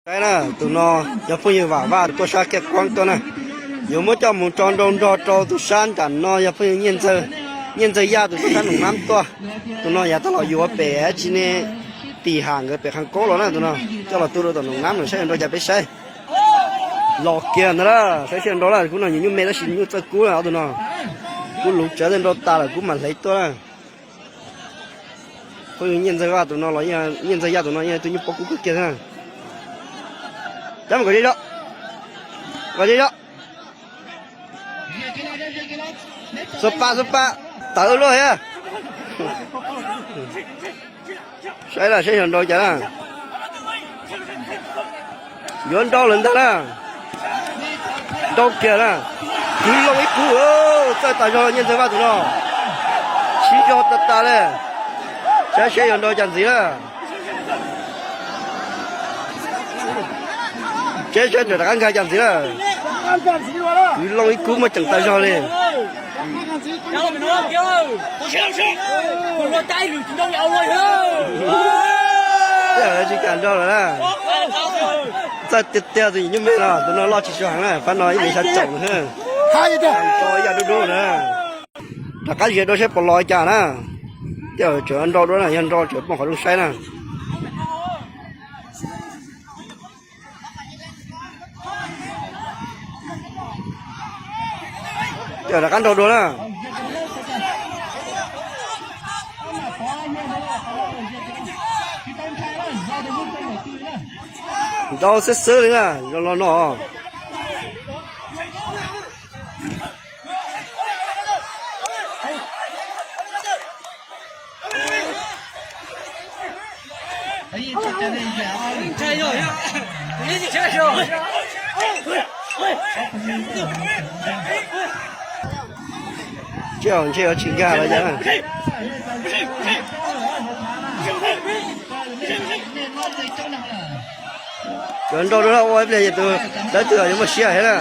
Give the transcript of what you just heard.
Saib na, tus no yog phooj ywg Vam Vaj tuaj sab Kiaj Kuab tuaj na. Yuav muab coj mus tso nrau nrog rau tus sab nram no yog phooj ywg Nyiaj Ntxawg Yaj tus tuaj sab Noom Nab tuaj. Tus no yav tag los yuav pem tsi ne, Tim Ham nkawd pem Qhab Kaub los na. Tus no coj los tu rau tom Noom Nab no, saib yuav nrau cas peb saib. Los kiag ntag na, saib seb yuav nrau lawm. Khub no nyias nyuj me tab sis nyuj txawj kub na tus no. Kub luv tsawv, nrau tas lawm kub mam hlev tuaj na. Phooj ywg Nyiaj Ntxawg Vaj tus no los, Nyiaj Ntxawg Yaj tus no yeej tus nyuj pob kub kawg kiag thiab na. Cab mus kom ze zog, kom ze zog. Xuas pas, xuas pas, tawv luaj thiab. Saib lawm saib xyov nrau cas na. Yuav nrau lawm ntag na. Nrau kiag na. Kwv loo ib kub, txawj tas zog Nyiaj Ntxawg Vaj tus no. Siv zog tas tas li. Saib seb yuav nrau cas ntxiv na. Seb seb nram rov qab nkag cas ntxiv na. Kwv loo ib kub muaj ceem tas zog li. Tsis kam nrau lawm na. Txawj tiag tiag tus nyuj me no, tus no loj tsis tshua heev na, phab no ib leeg xya caum na. Nrau ib yam dub dub na. Rov qab zias dua seb puas los cas na. Tej zaum tseem nrau dua na, yog nrau tseem poob qhov rooj saib na. Tej zaum rov qab nrau dua na. Nrau xwb xwb li na, los no. Tej zaum ntshe yuav tsis nkag los cas. Cov nrau dua ua ib pliag ces tus dawb twg yuav muaj siab thiab na.